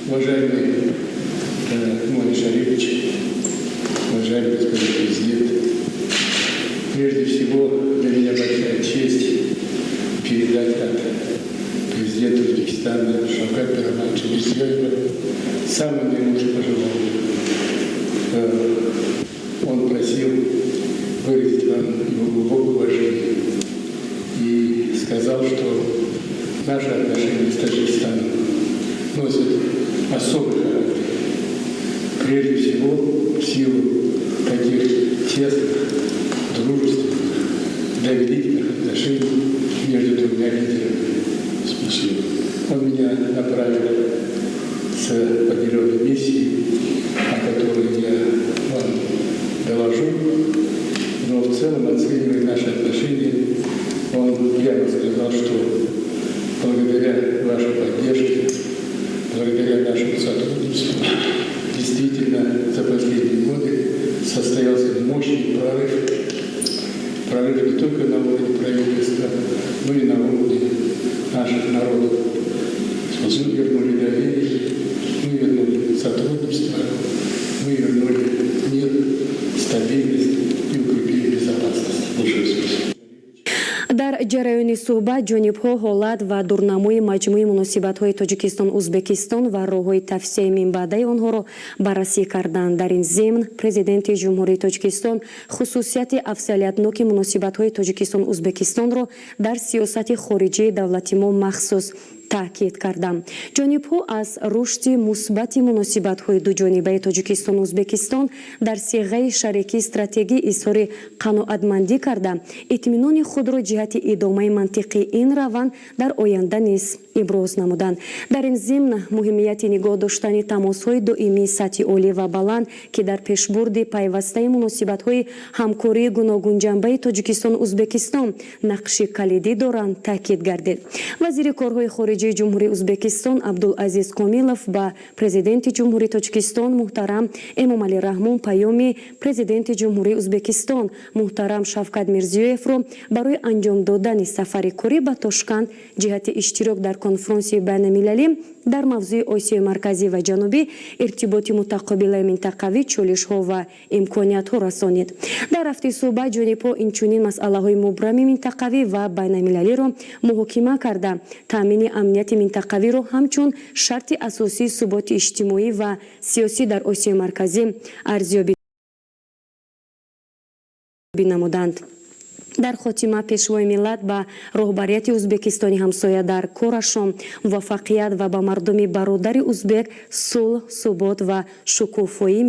Уважаемый Эмомали Шарифович, уважаемый господин президент, прежде всего для меня большая честь передать от президента Узбекистана Шавката Миромоновича Мирзиёева самые наилучшие пожелания. Он просил выразить вам его глубокое уважение и сказал, что наши отношения с Таджикистаном носят особый характер. Прежде всего, в силу таких тесных, дружественных, доверительных отношений между двумя лидерами. Спасибо. Он меня направил с определенной миссией, о которой я вам доложу. Но в целом, оценивая наши отношения, он прямо сказал, что благодаря вашей поддержке, благодаря нашему сотрудничеству, действительно за последние годы состоялся мощный прорыв. Прорыв не только на уровне правительства, но и на уровне наших народов. Мы вернули доверие, мы вернули сотрудничество, мы вернули мир, стабильность и укрепили безопасность. Большое спасибо. Дар ҷараёни суҳбат ҷонибҳо ҳолат ва дурнамои маҷмӯи муносибатҳои Тоҷикистон Узбекистон ва роҳҳои тавсеаи минбаъдаи онҳоро баррасӣ карданд. Дар ин зимн Президенти Ҷумҳурии Тоҷикистон хусусияти афзалиятноки муносибатҳои Тоҷикистон Узбекистонро дар сиёсати хориҷии давлати мо махсус таъкид кардам. Ҷонибҳо аз рушди мусбати муносибатҳои дуҷонибаи Тоҷикистону Узбекистон дар сиғаи шарикии стратегӣ изҳори қаноатмандӣ карда, итминони худро ҷиҳати идомаи мантиқии ин раванд дар оянда низ иброз намуданд. Дар ин зимн муҳимияти нигоҳ доштани тамосҳои доимии сатҳи олӣ ва баланд, ки дар пешбурди пайвастаи муносибатҳои ҳамкории гуногунҷанбаи Тоҷикистону Узбекистон нақши калидӣ доранд, таъкид гардид. Вазири корҳои хориҷии Ҷумҳурии Узбекистон Абдулазиз Комилов ба Президенти Ҷумҳурии Тоҷикистон муҳтарам Эмомалӣ Раҳмон паёми Президенти Ҷумҳурии Узбекистон муҳтарам Шавкат Мирзиёевро барои анҷом додани сафари корӣ ба Тошканд ҷиҳати иштирок дар конфронси байналмилалӣ дар мавзӯи Осиёи Марказӣ ва Ҷанубӣ: иртиботи мутақобилаи минтақавӣ, чолишҳо ва имкониятҳо расонид. Дар рафти суҳбат ҷонибҳо инчунин масъалаҳои мубрами минтақавӣ ва байналмилалиро муҳокима карда, таъмини амнияти минтақавиро ҳамчун шарти асосии суботи иҷтимоӣ ва сиёсӣ дар Осиёи Марказӣ арзёбӣ намуданд. Дар хотима Пешвои миллат ба роҳбарияти Узбекистони ҳамсоя дар корашон муваффақият ва ба мардуми бародари узбек сулҳ, субот ва шукуфоӣ